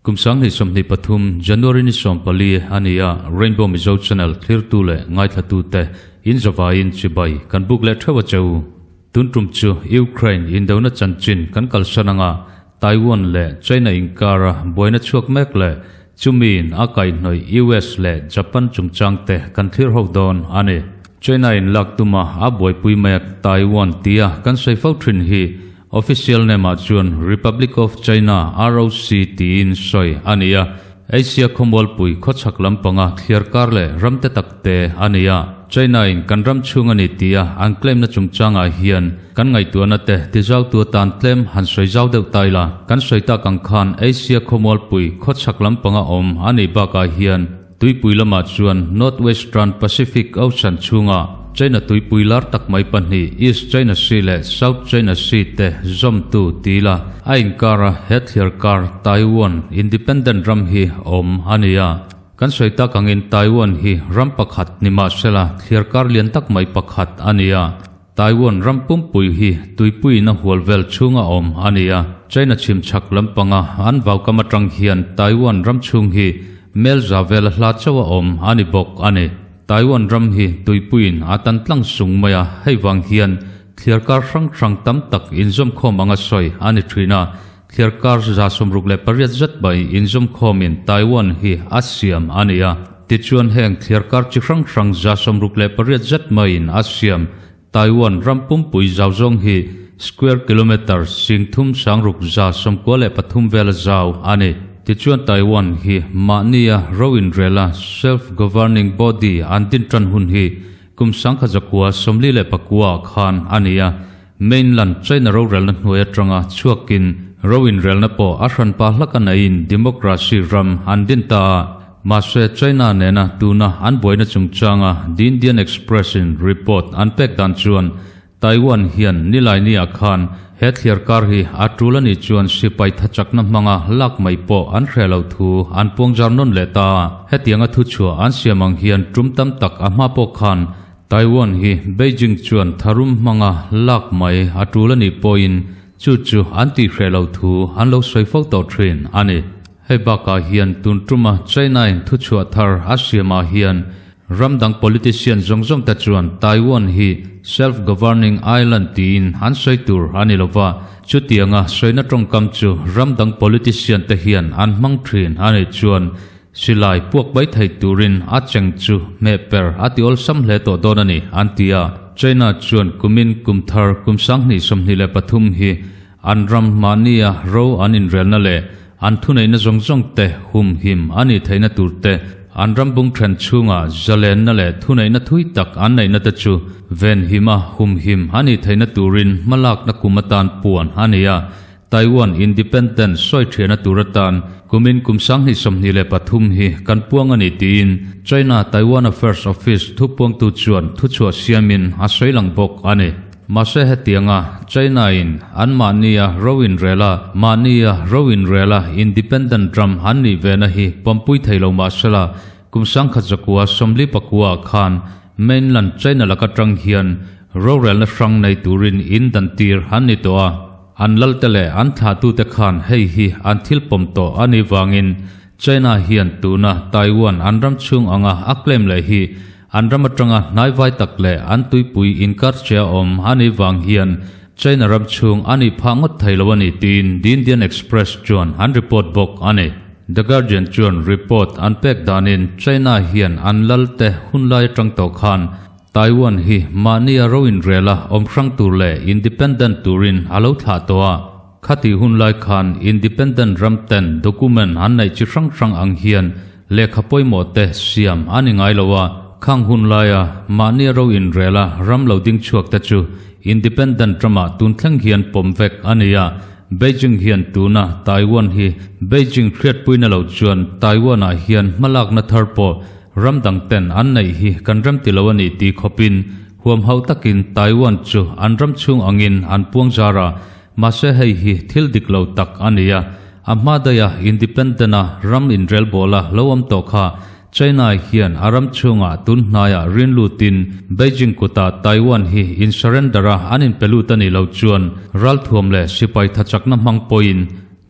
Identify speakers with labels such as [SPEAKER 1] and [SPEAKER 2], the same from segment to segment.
[SPEAKER 1] Kum 2023 January ni 14 a ni a, Rainbow Mizo Channel thlirtu leh ngaithlatute in zavaiin chibai kan buk leh theuh a che u. Tun tum chu Ukraine indona chanchin kan kalsan anga Taiwan leh China inkara buaina chhuak mek leh chumiin a kaihhnawih US leh Japan chungchangte kan thlir ho dawn a ni. China in lak tuma a buaipui mek Taiwan tia kan sawi fo thin hi Official name ah chuan Republic of China, ROC, tiin sawi a ni a, Asia khawmualpui khawchhak lampanga thliar kar leh ram te tak te a ni a. China in kan ram chhung a ni tia an claim na chungchangah hian kan ngaihtuahna te tizautu atan tlem han sawi zau deuh ta ila, kan sawi tak ang khan Asia khawmualpui khawchhak lampanga awm a nih bakah hian Tuipui lamah chuan North Western Pacific Ocean chhunga China tuipui lar tak mai pahnih East China Sea leh South China Sea te zawmtu ti ila a inkar a he thliarkar Taiwan independent ram hi awm a ni a. Kan sawi tak angin Taiwan hi ram pakhat ni mahsela thliarkar lian tak mai pakhat a ni a. Taiwan ram pumpui hi tuipuiin a hual vel chhunga awm a ni a, China chhim chhak lampanga an vaukam atang hian Taiwan ram chhung hi mel za vela hla chauh a awm a ni bawk a ni. Taiwan ram hi tuipuiin a tan tlang sung mai a, hei vang hian thliarkar hrang hrang tam tak inzawmkhawm anga sawi a ni thin a, thliarkar 68 zet mai inzawmkhawmin Taiwan hi a siam a ni a. Tichuan heng thliarkar chi hrang hrang 68 zet maiin a siam Taiwan ram pumpui zau zawng hi square kilometre 3693 vela zau a ni. Tichuan Taiwan hi mahnia ro inrela self-governing body an din tan hun hi kum 1949 khan a ni a. Mainland China rorelna hnuai atanga chhuakin ro inrelna pawh a hranpa hlak a naiin democracy ram an din ta a. Mahse China nena tuna an buaina chungchanga The Indian Express in report an pek dan chuan Taiwan hian Nilaini-ah khan he thliar kar hi a tul a nih chuan sipai thachakna hmanga lak mai pawh an hre lo thu an puangzar nawn leh ta a. Hetianga thuchhuah an siam ang hian tum tam tak a hma pawh khan Taiwan hi Beijing chuan tharum hmanga lak mai a tul a nih pawhin chu chu an tihhreh lo thu an lo sawi fo tawh thin a ni. Hei bakah hian tun tuma China-in thuchhuah thar a siamah hian ram dang politician zawng zawng te chuan Taiwan hi self-governing island tiin an sawi tur a ni lova, chutianga sawina tawngkam chu ram dang politician te hian an hmang thin a nih chuan Silai puak mai thei turin a cheng chu hmeh per a ti awlsam hle tawh dawn a ni, an ti a. China chuan kumin kum thar kum 2023 hi an ram mahnia ro an inrelna leh an thuneihna zawng zawng te humhim a nih theihna tur te, an ram bung then chhunga zalenna leh thuneihna thui tak an neihna te chu venhima humhim a nih theihna turin hmalakna kum atan puan a ni a. Taiwan Independent sawi thiana tur atan kumin kum 2023 hi kan puang a ni tiin China Taiwan Affairs Office thupuangtu chuan thuchhuah siamin a sawi lang bawk a ni. Mahse hetianga China in an mahnia ro inrela mahnia ro inrela independent ram an nih vena hi pawmpui thei lo mahsela kum 1949 khan mainland China laka tang hian rorelna hrang nei turin in dan tir an ni tawh a. An lalte leh an thlahtute khan hei hi an thil pawm tawh a nih vangin China hian tuna Taiwan an ram chhung anga a claim leh hi an ram atanga hnaivai tak leh an tuipui inkar che a awm a nih vang hian China ram chhung a nih phah ngawt thei lo a ni tiin The Indian Express chuan an report bawk a ni. The Guardian chuan report an pek danin China hian an lalte hunlai atang tawh khan Taiwan hi mahnia ro inrela awm hrang tur leh independent turin a lo thlah tawh a, khati hun lai khan independent ram ten document an neih chi hrang hrang ang hian lehkha pawimawh te siam a ni ngai lo a, khang hun laia mahnia ro inrela ram lo ding chhuak te chu independent ramah tun thleng hian pawm vek a ni a, Beijing hian tuna Taiwan hi Beijing hriatpuina lo chuan Taiwan-ah hian hmalakna thar pawh Ram dang ten an neih hi kan ram ti lo a ni ti khawpin huam hauh takin Taiwan chu an ram chhung angin an puang zar a, mahse hei hi thil dik lo tak a ni a, a hma daiha independent a ram inrel bawla lo awm tawh kha China hian a ram chhungah tun hnaiah rin lutin Beijing kutah Taiwan hi in surrender a an inpe lut a nih loh chuan ralthuam leh sipai thachakna hmang pawhin.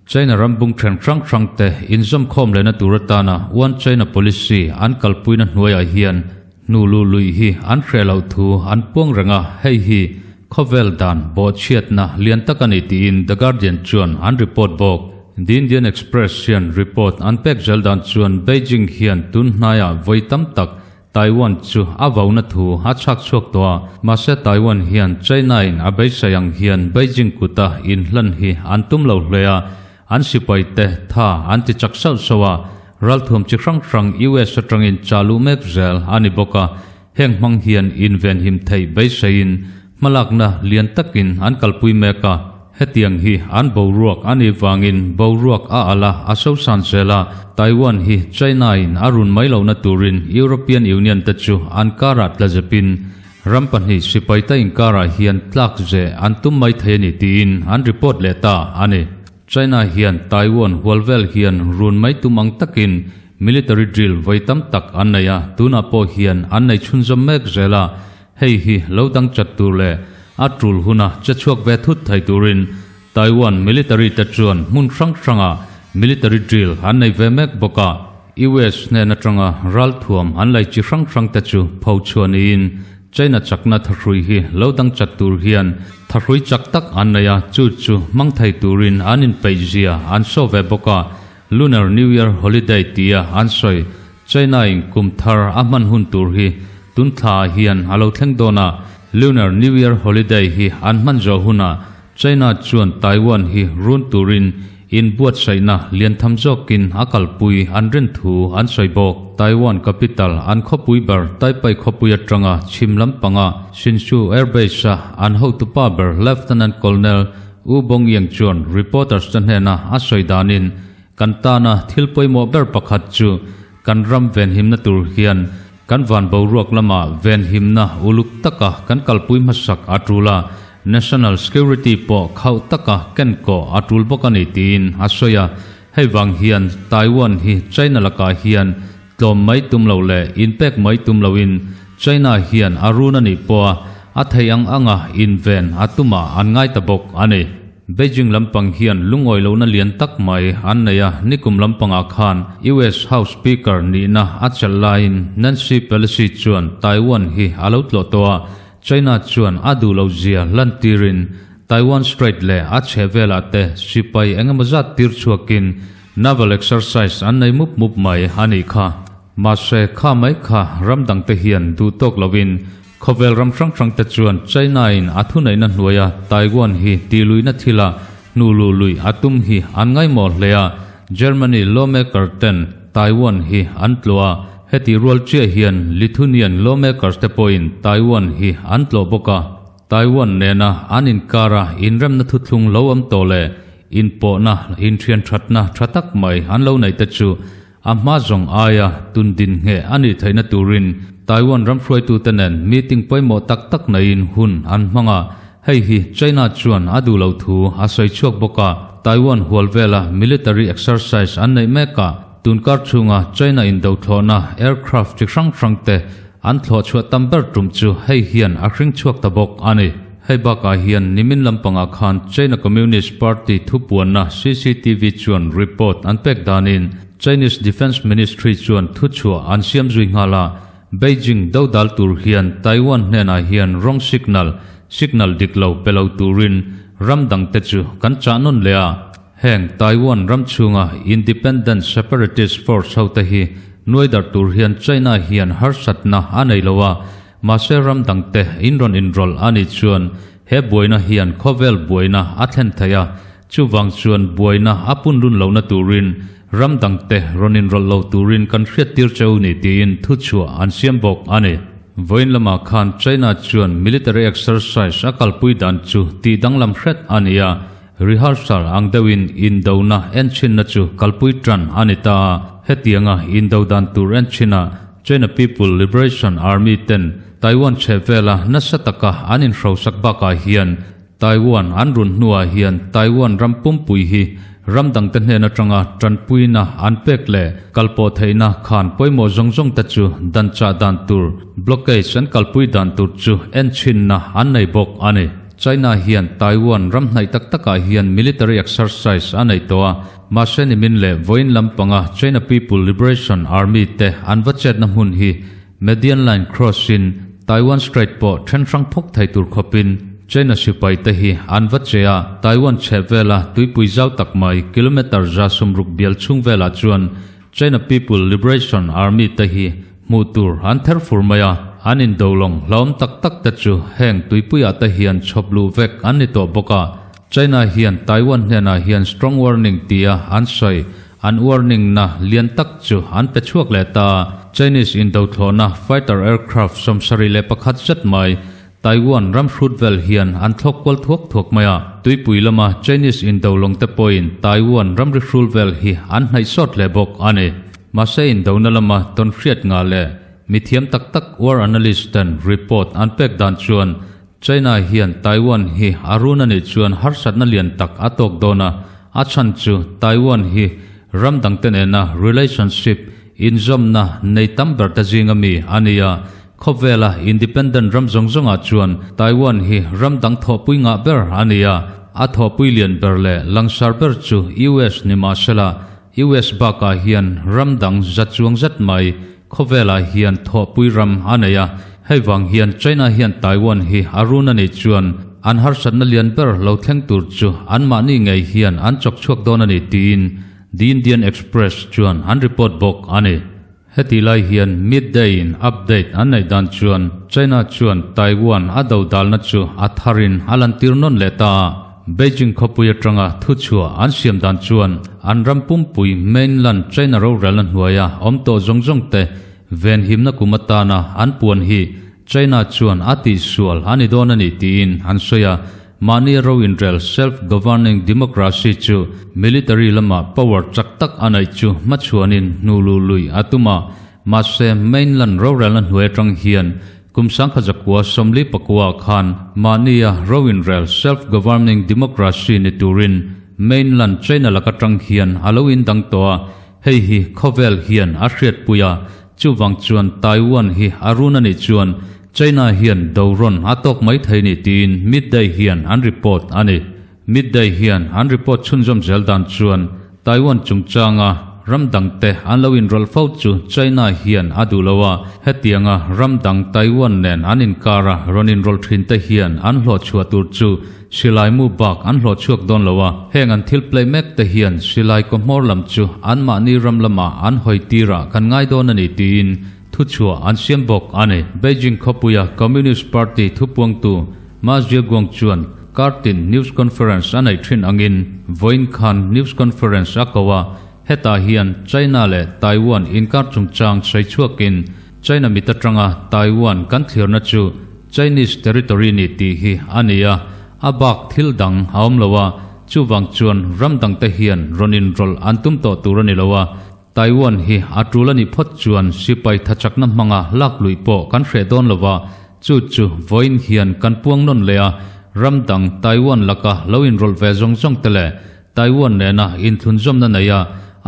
[SPEAKER 1] China ram bung then hrang hrang te inzawm khawm lehna tur atana One China Policy an kalpuina hnuaiah hian hnu lu lui hi an hreh loh thu an puang reng a, hei hi khawvel dan bawhchhiatna lian tak a ni tiin The Guardian chuan an report bawk. The Indian Express hian report an pek zel dan chuan Beijing hian tun hnaiah vawi tam tak Taiwan chu a vauna thu a chhak chhuak tawh a, mahse Taiwan hian China in a beisei ang hian Beijing kuta inhlan hi an tum lo hle a, an sipai te tha an ti chak sauh sauh a, ralthuam chi hrang hrang US atangin cha luh mek zel a ni bawk a, heng hmang hian invenhim theih beiseiin hmalakna lian takin an kalpui mek a. Hetiang hi an boruak a nih vangin boruak a alh a, a sosan zel a, Taiwan hi China-in a run mai lohna turin European Union te chu an karah tla zepin ram pahnih sipai ta inkarah hian tlak ze an tum mai thei a ni tiin an report leh ta a ni. China hian Taiwan hual vel hian run mai tum ang takin military drill vawi tam tak an nei a, tunah pawh hian an nei chhunzawm mek zel a, Hei hi lo dang chat tur leh a tul huna che chhuak ve thut thei turin Taiwan military te chuan hmun hrang hrangah military drill an nei ve mek bawk a. US hnen atanga ralthuam an lei chi hrang hrang te chu pho chhuah niin China chakna thahrui hi lo dang chat tur hian thahrui chak tak an nei a, chu chu hmang thei turin an inpeih zia an saw ve bawk a. Lunar New Year holiday tia an sawi China-in kum thar a hman hun tur hi tun thlaah hian a lo thleng dawn a, Lunar New Year holiday hi an hman zawh hunah China chuan Taiwan hi run turin inbuatsaihna lian tham zawkin a kalpui an rin thu an sawi bawk. Taiwan capital an khawpui ber Taipei khawpui atanga chhim lampanga Hsinchu Air Base-a an hotupa ber Lieutenant Colonel U Bongyang chuan reporters te hnena a sawi danin Kan tana thil pawimawh ber pakhat chu kan ram venhimna tur hian kan van boruak lama venhimna uluk taka kan kalpui hmasak a tul a, national security pawh khauh taka ken kawh a tul bawk a ni tiin a sawi a. Hei vang hian Taiwan hi China lakah hian tlawm mai tum lo leh inpek mai tum loin China hian a run a nih pawha a theih ang anga inven a tumah an ngai ta bawk a ni. Beijing lampang hian lungawi lohna lian tak mai an nei a, nikum lampangah khan US House Speaker nihna a chelh laiin Nancy Pelosi chuan Taiwan hi a lo tlawh tawh a, China chuan a duh loh zia lantirin Taiwan Strait leh a chheh velah te sipai engemaw zat tir chhuakin naval exercise an nei mup mup mai a nih kha. Mahse, kha mai kha ram dangte hian duh tawk loin Khawvel ram hrang hrang te chuan China-in a thuneihna hnuaia Taiwan hi tihluihna thila hnu luh luih a tum hi an ngaimawh hle a, Germany lawmaker ten Taiwan hi an tlawh a, heti rual chiah hian Lithuanian lawmakers te pawhin Taiwan hi an tlawh bawk a. Taiwan nena an inkara inremna thuthlung lo awm tawh leh inpawhna, inthianthatna tha tak mai an lo neih te chu A hma zawng aia tun din ngheh a nih theihna turin Taiwan ram hruaitute nen meeting pawimawh tak tak neiin hun an hmang a, hei hi China chuan a duh loh thu a sawi chhuak bawk a. Taiwan hual vela military exercise an neih mek a, tunkar chhunga China indo thlawhna aircraft chi hrang hrang te an thlawh chhuah tam ber tum chu hei hian a hring chhuak ta bawk a ni. Hei bakah hian nimin lampangah khan China Communist Party thupuanna CCTV chuan report an pek danin Chinese Defence Ministry chuan thuchhuah an siam zui nghal a, Beijing dodal tur hian Taiwan hnenah hian wrong signal, signal dik lo pe lo turin ram dangte chu kan chah nawn leh a. Heng Taiwan ram chhunga independent separatist force hote hi nuaidar tur hian China hian harsatna a nei lo a, Mahse ram dangte in rawn inrawlh a nih chuan he buaina hian khawvel buaina a thlen thei a, chuvang chuan buaina a punlun lohna turin ram dangte rawn inrawlh lo turin kan hriattir cheu ni tiin thuchhuah an siam bawk a ni. Vawiin lamah khan China chuan military exercise a kalpui dan chu tih danglam hret a ni a, rehearsal ang deuhin indona enchhinna chu kalpui tan a ni ta a, hetianga indo dan tur enchhinah China People Liberation Army ten Taiwan chheh vela nasa taka an inhrosak bakah hian Taiwan an run hnuah hian Taiwan ram pumpui hi ram dangte hnen atanga tanpuina an pek leh kalpawh theihna khan pawimawh zawng zawng te chu dan chah dan tur blockage an kalpui dan tur chu enchhinna an nei bawk a ni. China hian Taiwan ram hnaih tak takah hian military exercise a nei tawh a, mahse nimin leh vawiin lampanga China People Liberation Army te an va chetna hmun hi Median Line cross in Taiwan Strait pawh then hrang phawk thei tur khawpin China sipai te hi an va che a, Taiwan chheh vela tuipui zau tak mai kilometre 160 bial chhung velah chuan China People Liberation Army te hi hmuh tur an ther fur mai a, an indo lawng hlauhawm tak tak te chu heng tuipuiah te hian chhawp luh vek an ni tawh bawk a. China hian Taiwan hnenah hian strong warning tia an sawi, an warning na lian tak chu an pe chhuak leh ta a. Chinese indo thlawhna fighter aircraft 71 zet mai Taiwan ram hrut vel hian an thlawk kual thuak thuak mai a. Tuipui lama Chinese indo lawng te pawhin Taiwan ramri hrul vel hi an hnaih sawt hle bawk a ni. Mahse indona lama tawnhriat ngah leh mithiam tak tak war analyst ten report an pek dan chuan China hian Taiwan hi a run a nih chuan harsatna lian tak a tawk dawn a, a chhan chu Taiwan hi ram dangte nena relationship inzawmna nei tam ber te zinga mi a ni a, khawvela independent ram zawng zawngah chuan Taiwan hi ram dang thawhpui ngah ber a ni a, a thawhpui lian ber leh langsar ber chu US ni mahsela US bakah hian ram dang za chuang zet mai khawvelah hian thawhpui ram a nei a, hei vang hian China hian Taiwan hi a run a nih chuan an harsatna lian ber lo thleng tur chu anmahni ngei hian an chawk chhuak dawn a ni tiin The Indian Express chuan an report bawk a ni. Heti lai hian Midday in update an neih dan chuan China chuan Taiwan a do dalna chu a tharin a lantir nawn leh ta a, Beijing khawpui atanga thuchhuah an siam dan chuan an ram pumpui mainland China rorelna hnuaia awm tawh zawng zawng te venhimna kum atana an puan hi China chuan a tihsual a ni dawn a ni tiin an sawi a. Mahni ro inrel self-governing democracy chu military lama power chak tak a neih chu hmachhuanin hnu luh lui a tum a, mahse mainland rorelna hnuai atang hian kum 1949 ah khan mahnia ro inrel self-governing democracy ni turin mainland China lak atang hian a lo indang tawh a, hei hi khawvel hian a hriatpui a, chuvang chuan Taiwan hi a run a nih chuan China hian do rawn a tawk mai thei ni tiin Midday hian an report a ni. Midday hian an report chhunzawm zel dan chuan Taiwan chungchanga ram dangte an lo inrawlh fo chu China hian a duh lo a, hetianga ram dang Taiwan nen an inkara rawn inrawlh thin te hian an hlawh chhuah tur chu silai mu bak an hlawh chhuak dawn lo a, heng an thil play mek te hian silai kawhmawr lam chu anmahni ram lamah an hawi tirah kan ngai dawn a ni tiin Thuchhuah an siam bawk a ni. Beijing khawpuia Communist Party thupuangtu Ma Zheguang chuan kartin news conference a neih thin angin vawiin khan news conference a ko a, hetah hian China leh Taiwan inkar chungchang sawi chhuakin China mit atanga Taiwan kan thlirna chu Chinese territory ni tih hi a ni a, a bak thil dang a awm lo a, chuvang chuan ram dangte hian rawn inrawlh an tum tawh tur a ni lo a, Taiwan hi a tul a nih phawt chuan sipai thachakna hmanga lak luih pawh kan hreh dawn lo va, chu chu vawiin hian kan puang nawn leh a, ram dang Taiwan laka lo inrawlh ve zawng zawng te leh Taiwan nena inthlunzawmna nei a,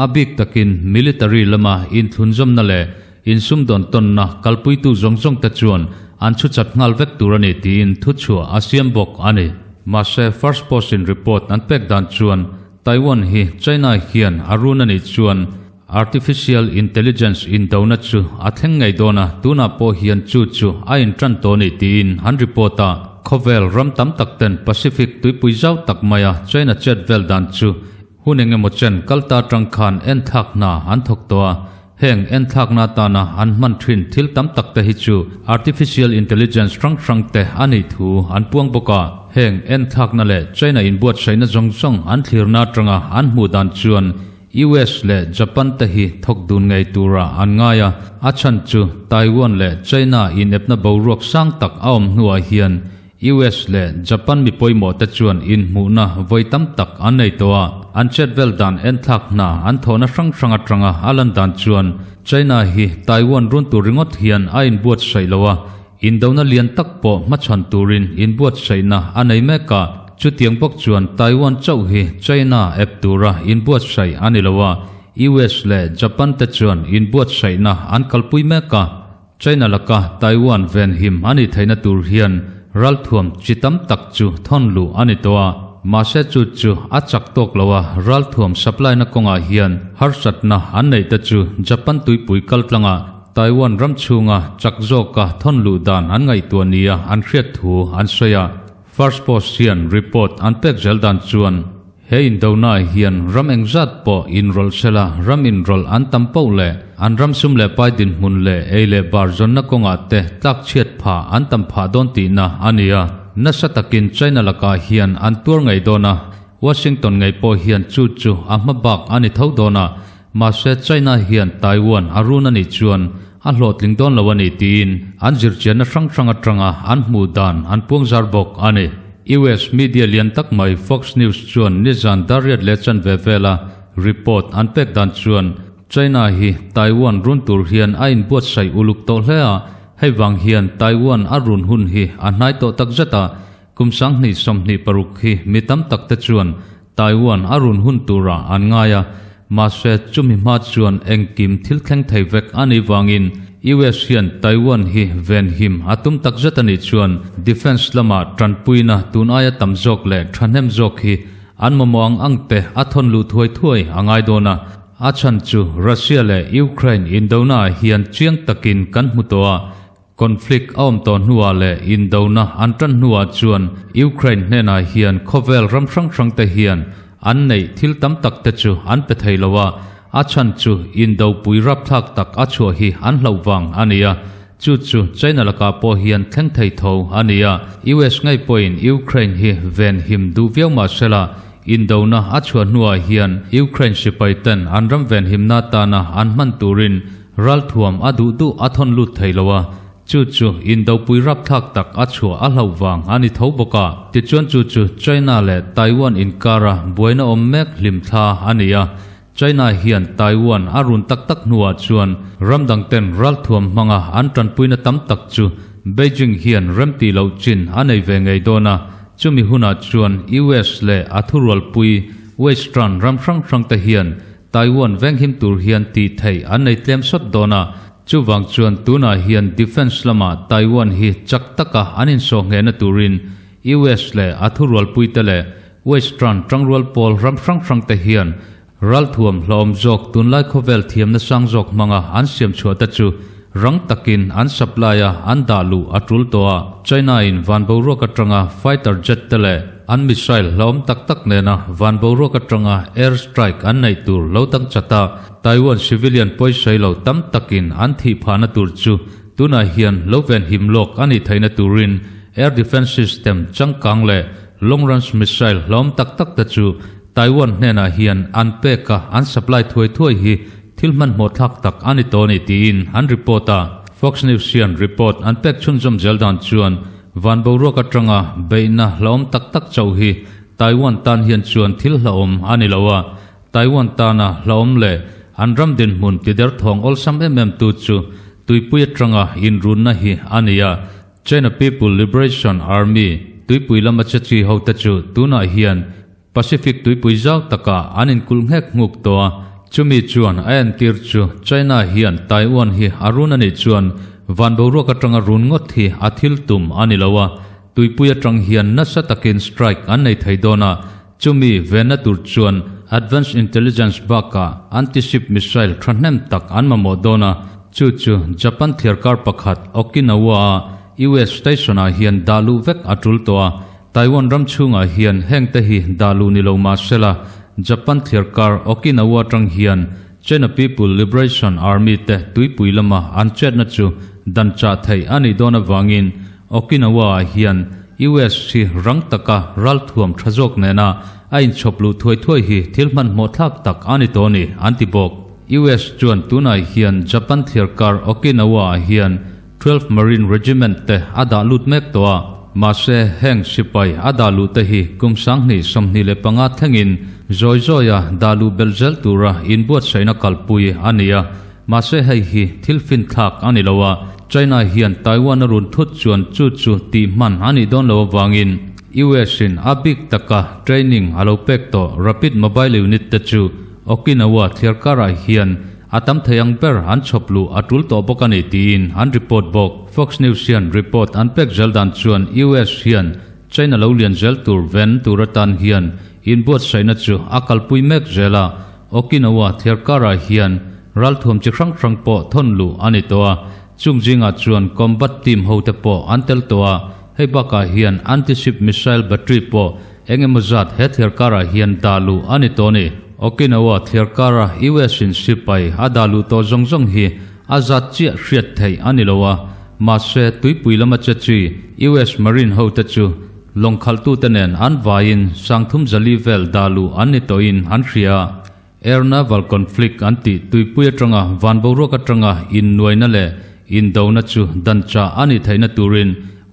[SPEAKER 1] a bik takin military lama inthlunzawmna leh insumdawn tawnna kalpuitu zawng zawng te chuan an chhuchat nghal vek tur a ni tiin thuchhuah a siam bawk a ni. Mahse First Post in report an pek dan chuan Taiwan hi China hian a run a nih chuan Artificial Intelligence indona chu a thleng ngei dawn a, tunah pawh hian chu chu a intan tawh a ni tiin an report a. Khawvel ram tam tak ten Pacific tuipui zau tak maia China chet vel dan chu hun engemaw chen kalta atang khan enthlak hna an thawk tawh a. Heng enthlakna atana an hman thin thil tam tak te hi chu Artificial Intelligence hrang hrang te a nih thu an puang bawk a. Heng enthlakna leh China inbuatsaihna zawng zawng an thlirna atanga an hmuh dan chuan US leh Japan te hi thawk dun ngei tura an ngai a. A chhan chu Taiwan leh China inepna boruak sang tak a awm hnuah hian US leh Japan mi pawimawh te chuan inhmuhna vawi tam tak an nei tawh a, an chet vel dan enthlak hna an thawhna hrang hrang atanga a lan dan chuan China hi Taiwan run tur ringawt hian a inbuatsaih lo a, indona lian tak pawh hmachhawn turin inbuatsaihna a nei mek a, chutiang bawk chuan Taiwan chauh hi China ep tura inbuatsaih a ni lo a, US leh Japan te chuan inbuatsaihna an kalpui mek a. China laka Taiwan venhim a nih theihna tur hian Ralthuam chi tam tak chu thawn luh a ni tawh a, mahse chu chu a chak tawk lo a, ralthuam supply na kawngah hian harsatna an neih te chu Japan tuipui kaltlanga Taiwan ram chhunga chak zawka thawn luh dan an ngaihtuah nia an hriat thu an sawi a. First Post hian report an pek zel dan chuan he indona hian ram engzat pawh inrawlh sela ram inrawlh an tam poh leh an ram sum leh pai dinhmun leh ei leh bar zawnna kawngah te tlakchhiat phah an tam phah dawn tihna a ni a. Nasa takin China lakah hian an tuar ngei dawn a, Washington ngei pawh hian chu chu a hma bak a ni tho dawn a, mahse China hian Taiwan a run a nih chuan a hlawhtling dawn lo a ni tiin an zirchianna hrang hrang atanga an hmuh dan an puangzar bawk a ni. US media lian tak mai Fox News chuan nizan dar riat leh chanve vela report an pek dan chuan China hi Taiwan run tur hian a inbuatsaih uluk tawh hle a, hei vang hian Taiwan a run hun hi a hnai tawh tak zet a, kum 2026 hi mi tam tak te chuan Taiwan a run hun turah an ngai a, mahse chumi hma chuan engkim thil thleng thei vek a nih vangin US hian Taiwan hi venhim a tum tak zet a nih chuan defence lama tanpuina tun aia tam zawk leh thahnem zawk hi an mamawh ang ang te a thawn luh thuai thuai a ngai dawn a. A chhan chu Russia leh Ukraine indona ah hian chiang takin kan hmu tawh a, conflict a awm tawh hnuah leh indona an tan hnuah chuan Ukraine hnenah hian khawvel ram hrang hrang te hian an neih thil tam tak te chu an pe thei lo a, a chhan chu indopui rapthlak tak a chhuah hi an hlauh vang a ni a, chu chu China lakah pawh hian thleng thei tho a ni a. US ngei pawhin Ukraine hi venhim duh viau mah sela, Indona a chhuah hnuah hian Ukraine sipai ten an ram venhimna atana an hman turin ralthuam a duh duh a thawn lut thei lo a, chu chu indopui rapthlak tak a chhuah a hlauh vang a ni tho bawk a. Tichuan chu chu China leh Taiwan inkara buaina awm mek hlimthla a ni a, China hian Taiwan a run tak tak hnuah chuan ram dang ten ralthuam hmanga an tanpuina tam tak chu Beijing hian remtih loh chin a nei ve ngei dawn a, chumi hunah chuan US leh a thurualpui Western ram hrang hrang te hian Taiwan venghim tur hian tih theih an nei tlem sawt dawn a, chuvang chuan tunah hian defence lamah Taiwan hi chak taka an insawh nghehna turin US leh a thurualpui te leh Western tangrual pawl ram hrang hrang te hian ralthuam hlawm zawk tunlai khawvel thiamna sang zawk hmanga an siam chhuah te chu rang takin an supply a an dah luh a tul tawh a. China in van boruak atanga fighter jet te leh an missile hlawm tak tak nena van boruak atanga air strike an neih tur lo dang chat a, Taiwan civilian pawisawi lo tam takin an thih phahna tur chu tunah hian lo venhim lawk a nih theihna turin air defence system changkang leh long range missile hlawm tak tak te chu Taiwan hnenah hian an pek a, an supply thuai thuai hi thil hmanhmawh thlak tak a ni tawh a ni tiin an report a. Fox News hian report an pek chhunzawm zel dan chuan van boruak atanga beihna hlauhawm tak tak chauh hi Taiwan tan hian chuan thil hlauhawm a ni lo a, Taiwan tana hlauhawm leh an ram dinhmun tiderthawng awlsam em em tu chu tuipui atanga inrunna hi a ni a. China People Liberation Army tuipui lama che chi ho te chu tunah hian Pacific tuipui zau takah an inkulh nghek nghuk tawh a, chumi chuan a entir chu China hian Taiwan hi a run a nih chuan van boruak atanga run ngawt hi a thil tum a ni lo a, tuipui atang hian nasa takin strike an nei thei dawn a, chumi venna tur chuan advanced intelligence bakah anti-ship missile thahnem tak an mamawh dawn a, chu chu Japan thliarkar pakhat Okinawa-a US station-ah hian dah luh vek a tul tawh a. Taiwan ram chhungah hian heng te hi dah luh ni lo mah sela, Japan thliarkar Okinawa atang hian China People Liberation Army te tuipui lama an chetna chu dan chah theih a nih dawn avangin Okinawa-ah hian US hi rang taka ralthuam tha zawk nena a inchhawp luh thuai thuai hi thil hmanhmawh thlak tak a ni tawh a ni, an ti bawk. US chuan tunah hian Japan thliarkar Okinawa-ah hian 12 Marine Regiment te a dah lut mek tawh a, mahse heng sipai a dah luh te hi kum 2025 thlengin zawi zawia dah luh belh zel tura inbuatsaihna kalpui a ni a, mahse hei hi thil finthlak a ni lo a, China hian Taiwan a run thut chuan chu chu tih hman a nih dawn lo avangin US in a bik taka training a lo pek tawh Rapid Mobile Unit te chu Okinawa thliarkarah hian a tam thei ang ber an chhawp luh a tul tawh bawk a ni tiin an report bawk. Fox News hian report an pek zel dan chuan US hian China lo lian zel tur ven tur atan hian inbuatsaihna chu a kalpui mek zel a, Okinawa thliarkarah hian ralthuam chi hrang hrang pawh thawn luh a ni tawh a, chung zingah chuan combat team hote pawh an tel tawh a, hei bakah hian anti-ship missile battery pawh eng emaw zat he thliarkarah hian dah luh a ni tawh a ni. Okinawa thliarkara US in sipai a dah luh tawh zawng zawng hi a zat chiah hriat theih a ni lo a, mahse tuipui lama che chi US Marine hote chu lawng khalhtute nen an vaiin sangthum zali vel dah luh an ni tawhin an hria. Air Naval Conflict an tih tuipui atanga van boruak atanga innuaina leh indona chu danchah a nih theihna turin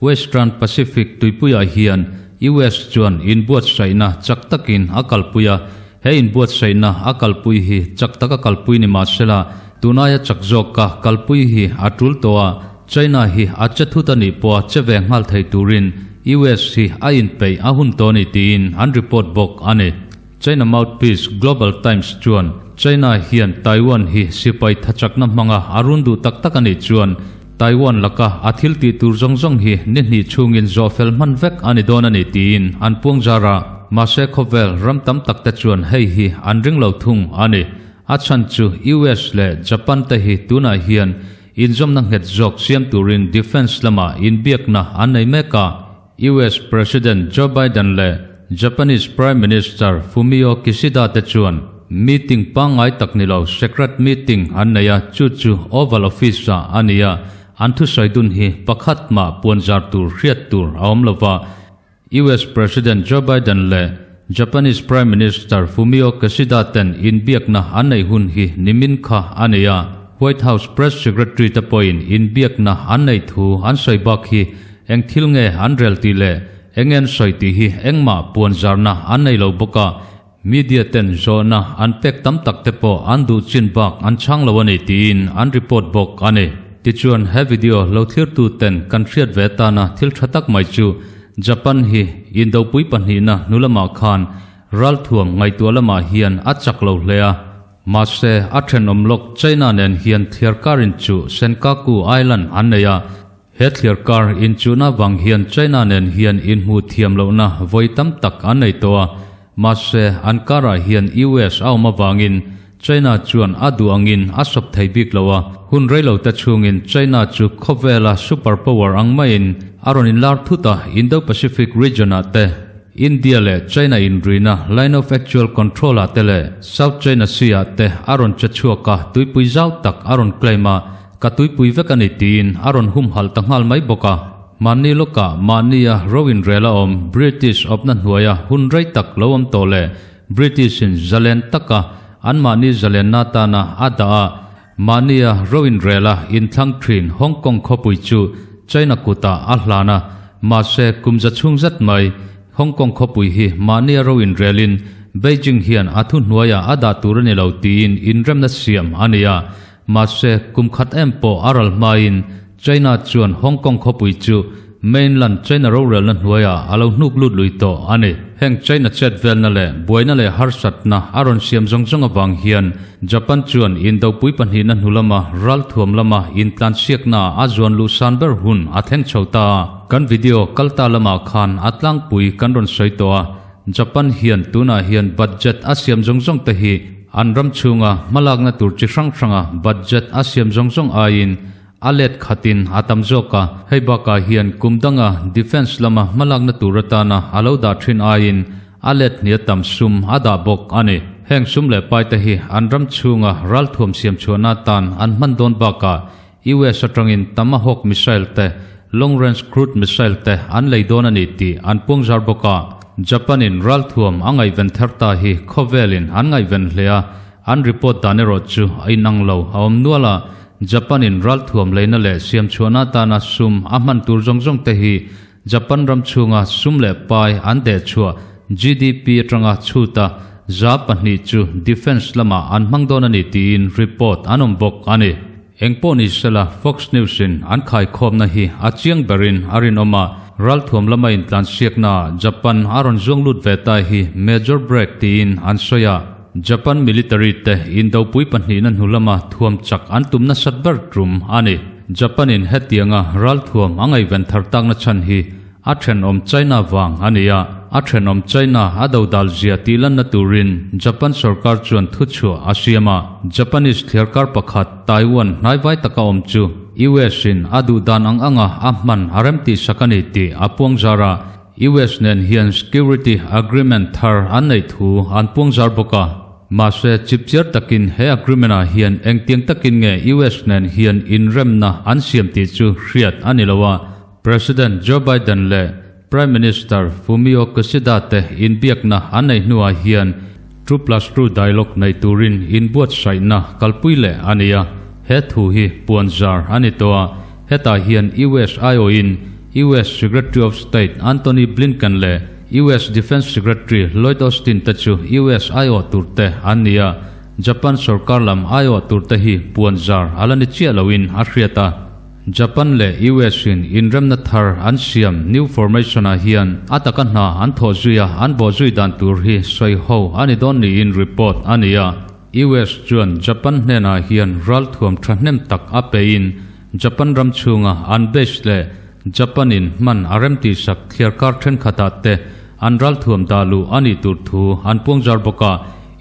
[SPEAKER 1] Western Pacific tuipuiah hian US chuan inbuatsaihna chak takin a kalpui a, he inbuatsaihna a kalpui hi chak taka kalpui ni mahsela tunaia chak zawka kalpui hi a tul tawh a, China hi a che thut a nih pawha che ve nghal thei turin US hi a inpeih a hun tawh a ni tiin an report bawk a ni. China mouthpiece Global Times chuan China hian Taiwan hi sipai thachakna hmanga a run duh tak tak a nih chuan Taiwan laka a thil tih tur zawng zawng hi ni hnih chhungin zawh fel hman vek a ni dawn a ni tiin an puang zar a. Mahse khawvel ram tam tak te chuan hei hi an ring lo thung a ni. A chhan chu US leh Japan te hi tunah hian inzawmna nghet zawk siam turin defence lamah inbiakna an nei mek a. US President Joe Biden leh Japanese Prime Minister Fumio Kishida te chuan meeting pangngai tak ni lo secret meeting an nei a, chu chu Oval Office-ah a ni a, an thusawi dun hi pakhat mah puanzar tur hriat tur a awm lo va. US President Joe Biden leh Japanese Prime Minister Fumio Kishida ten inbiakna an neih hun hi nimin kha a ni a, White House Press Secretary te pawhin inbiakna an neih thu an sawi bak hi Eng thil nge an rel tih leh eng en sawi tih hi engmah puan zarna an nei lo bawk a, media ten zawhna an pek tam tak te pawh an duh chin bak an chhang lo a ni tiin an report bawk a ni. Tichuan he video lo thlirtu ten kan hriat ve tana thil tha tak mai chu Japan hi indopui pahnihna hnu lamah khan ralthuam ngaihtuah lamah hian a chak lo hle a, Mahse, a thenawm lawk China nen hian thliarkar in chu Senkaku Island an nei a, He thliarkar inchuhna vang hian China nen hian inhmuh thiam lohna vawi tam tak an nei tawh a, mahse an karah hian US a awm avangin China chuan a duh angin a sawp thei bik lo a, hun reilo te chhungin China chu khawvela super power ang maiin a rawn inlar thut a, Indo-Pacific region ah te, India leh China inrina Line of Actual Control ah te leh South China Sea ah te a rawn che chhuak a, tuipui zau tak a rawn claim a. Ka tuipui vek a ni tiin a rawn humhalh ta nghal mai bawk a. Mahni lawkah mahnia ro inrel a awm British awpna hnuaia hun rei tak lo awm tawh leh British-in zalen taka anmahni zalenna atana a dah a, mahnia ro inrela inthlang thin Hong Kong khawpui chu China kutah a hlan a. Mahse, kum za chhung zet mai Hong Kong khawpui hi mahnia ro inrelin Beijing hian a thuhnuaiah a dah tur a ni lo tiin inremna siam a ni a. Mahse, kum khat em pawh a ral hmain China chuan Hong Kong khawpui chu mainland China rorelna hnuaiah a lo hnuk lut lui tawh a ni. Heng China chet velna leh buaina leh harsatna a rawn siam zawng zawng avang hian Japan chuan indopui pahnihna hnu lama ralthuam lama intlansiakna a zuan luh san ber hun a thleng chho ta a. Kan video kal ta lamah khan a tlangpui kan rawn sawi tawh a, Japan hian tunah hian budget a siam zawng zawng te hi an ram chhunga hmalakna tur chi hrang hranga budget a siam zawng zawng aiin a let khatin a tam zawk a. Hei bakah hian kum danga defence lama hmalakna tur atana a lo dah thin aiin a let hnia tam sum a dah bawk a ni. Heng sum leh pai te hi an ram chhunga ralthuam siam chhuahna atan an hman dawn bakah US atangin Tomahawk missile te, long range crude missile te an lei dawn a ni tih an puangzar bawk a. Japan in ralthuam a ngaihven thar ta hi khawvelin an ngaihven hle a, an report dan erawh chu a inang lo a awm nual a. Japan in ralthuam leina leh siamchhuahna atana sum a hman tur zawng zawng te hi Japan ram chhunga sum leh pai an dehchhuah GDP atanga chhuta 2% chu defence lamah an hmang dawn a ni tiin report an awm bawk a ni. Engpawh ni sela Fox News in an khaikhawmna hi a chiang berin a rinawm a, ralthuam lama intlansiaknaah Japan a rawn zuang lut ve ta hi major break tiin an sawi a, Japan military te indopui pahnihna hnu lama thuam chak an tum nasat ber tum a ni. Japan-in hetianga ralthuam a ngaihven thar takna chhan hi a thenawm China vang a ni a, a thenawm China a dodal zia tih lanna turin Japan sorkar chuan thuchhuah a siam a. Japanese thliarkar pakhat Taiwan hnaivai taka awm chu US-in a duh dan ang anga a hman a remtihsak a ni tih a puangzar a. US nen hian security agreement thar an neih thu an puangzar bawk a. Mahse, chipchiar takin he agreement-ah hian engtiang takin nge US nen hian inremna an siam tih chu hriat a ni lo a. President Joe Biden leh Prime Minister Fumio Kishida te inbiakna an neih hnuah hian two plus two dialogue nei turin inbuatsaihna kalpui leh a ni a. He thu hi puanzar a ni tawh a. Hetah hian US aiawhin US Secretary of State Antony Blinken leh US Defence Secretary Lloyd Austin te chu US aiawh tur te an ni a, Japan sorkar lam aiawh tur te hi puanzar a la ni chiah loin a hriat a. Japan leh US in inremna thar an siam new formation ah hian a taka hna an thawh zui a, an bawh zui dan tur hi sawi ho a ni dawn niin report a ni a. US chuan Japan hnenah hian ralthuam thahnem tak a pein Japan ram chhunga an base leh Japan in hman a remtihsak thliarkar thenkhatah te an ralthuam dah luh a nih tur thu an puangzar bawk a,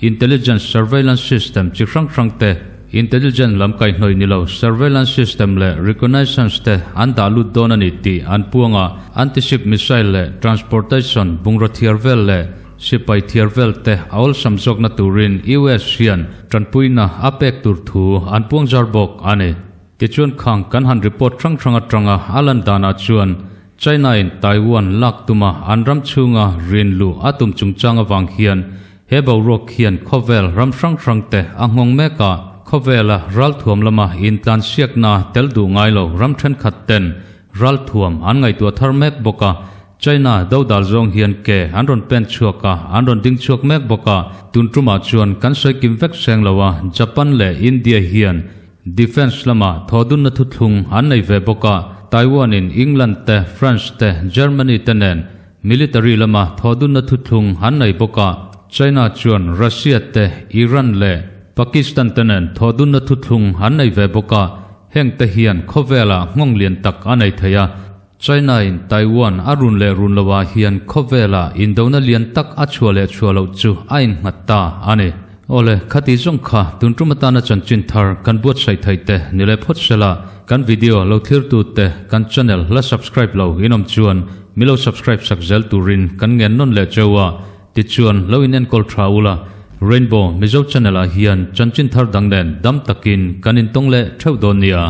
[SPEAKER 1] intelligence surveillance system chi hrang hrang te, intelligence lam kaihhnawih ni lo surveillance system leh reconnaissance te an dah lut dawn a ni tih an puang a, anti-ship missile leh transportation bungraw thiar vel leh sipai thiar vel te a awlsam zawkna turin US hian tanpuina a pek tur thu an puangzar bawk a ni. Tichuan khang kan han report hrang hrang atanga a lan danah chuan China in Taiwan lak tuma an ram chhunga rin luh a tum chungchang avang hian he boruak hian khawvel ram hrang hrang te a nghawng mek a, khawvela ralthuam lama intlansiakna tel duh ngai lo ram thenkhat ten ralthuam an ngaihtuah thar mek bawk a. China dodal zawng hian ke an rawn pen chhuak a, an rawn ding chhuak mek bawk a, tun tumah chuan kan sawi kim vek seng lo a, Japan leh India hian Defence lamah thawhdunna thuthlung an nei ve bawk a, Taiwan in England te, France te, Germany te nen military lama thawhdunna thuthlung an nei bawk a, China chuan Russia te, Iran leh Pakistan te nen thawhdunna thuthlung an nei ve bawk a, heng te hian khawvelah nghawng lian tak a nei thei a, China in Taiwan a run leh run loah hian khawvela indona lian tak a chhuah leh chhuah loh chu a innghat ta a ni. Awle, khati zawng kha tun tum atana chanchin thar kan buatsaih theih te ni leh phawt sela, kan video lo thlir tu te kan channel la subscribe lo in awm chuan mi lo subscribe sak zel turin kan ngen nawn leh cheu a, tichuan lo in enkawl tha ula, Rainbow Mizo channel ah hian chanchin thar dang nen dam takin kan intawng leh theuh dawn nia.